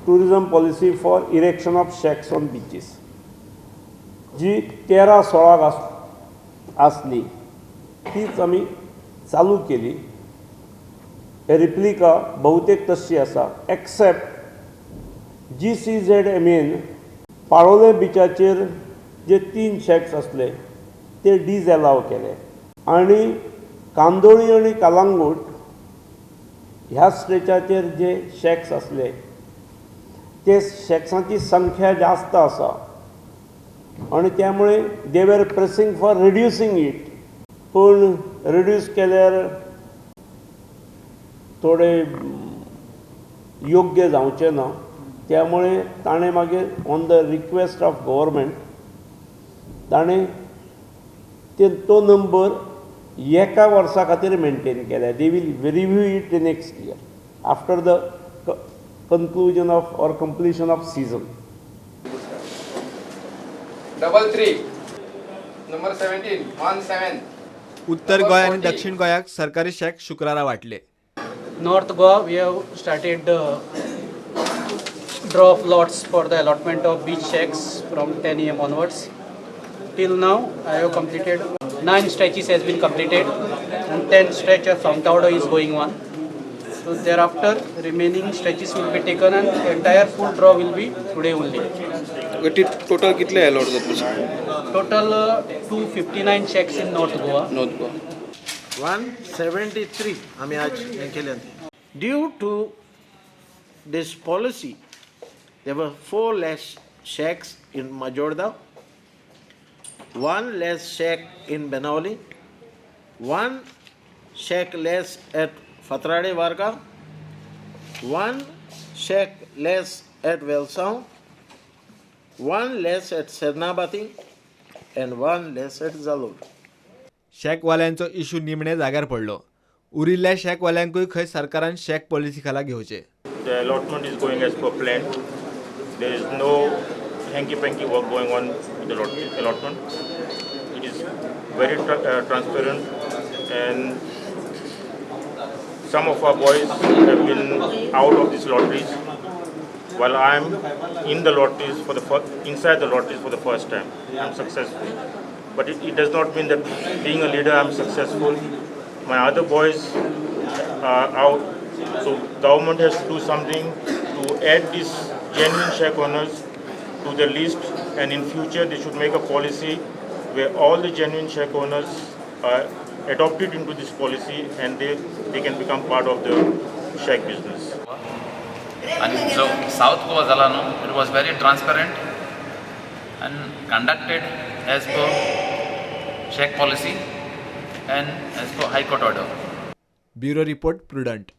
Tourism policy for erection of shacks on beaches जी 13-16 आसली तीच आमी चालू केली. रिप्लिका बहुतेक तशी आसा एक्सेप्ट GCZMA Palolem बिचाचेर जे 3 शॅक्स आसले ते डिसएलाव केले आनी कांदोळी आनी कालांगूट ह्या स्ट्रेचाचेर जे शॅक्स आसले ते शॅक्सांची संख्या जास्त आसा आनी त्यामुळे they were pressing for reducing it, पूण रिड्यूस केल्यार थोडे योग्य जावचें ना, त्यामुळे ताणें मागीर on the request of government ताणें ते तो नंबर एका वर्सा खातीर मेनटेन केल्या. They will review it next year after the conclusion of or completion of season. 33, number 17, 17. उत्तर गोंय आनी दक्षिण गोंयाक सरकारी शॅक शुक्रारा वांटले. North Goa, we have started draw of lots for the allotment of beach shacks from 10 a.m. onwards. Till now, I have completed 9 stretches has been completed and 10 stretch of Samatavada is going on. So thereafter, remaining stretches will be taken and entire full draw will be today only. Total कितले allot जातले? Total 259 shacks in North Goa. North Goa. 173 आमी आज हें केल्यात. Due to this policy, there were 4 less shacks in Majorda, 1 less shack in Benaulim, 1 shack less at Fatrade Varca, 1 shack less at Velsao, 1 less at Sernabatim and 1 less at Jalore. शॅकवाल्यांचो issue निमणे जाग्यार पडलो. उरिल्ल्या शॅकवाल्यांकूय खंय सरकारान shack policy खाला घेवचे. The allotment is going as per plan. There is no hanky-panky work going on with the allotment. It is very transparent, and some of our boys have been out of these lotteries, while I am in the lotteries for the inside the lotteries for the first time. I am successful, but it does not mean that being a leader I am successful. My other boys are out, so government has to do something to add these genuine shack owners to the list, and in future they should make a policy where all the genuine shack owners are adopted into this policy and they can become part of the shack business. आनी जो south Goa जाला न्हू, it was very transparent and conducted as per shack policy and as per high court order. Bureau report, Prudent.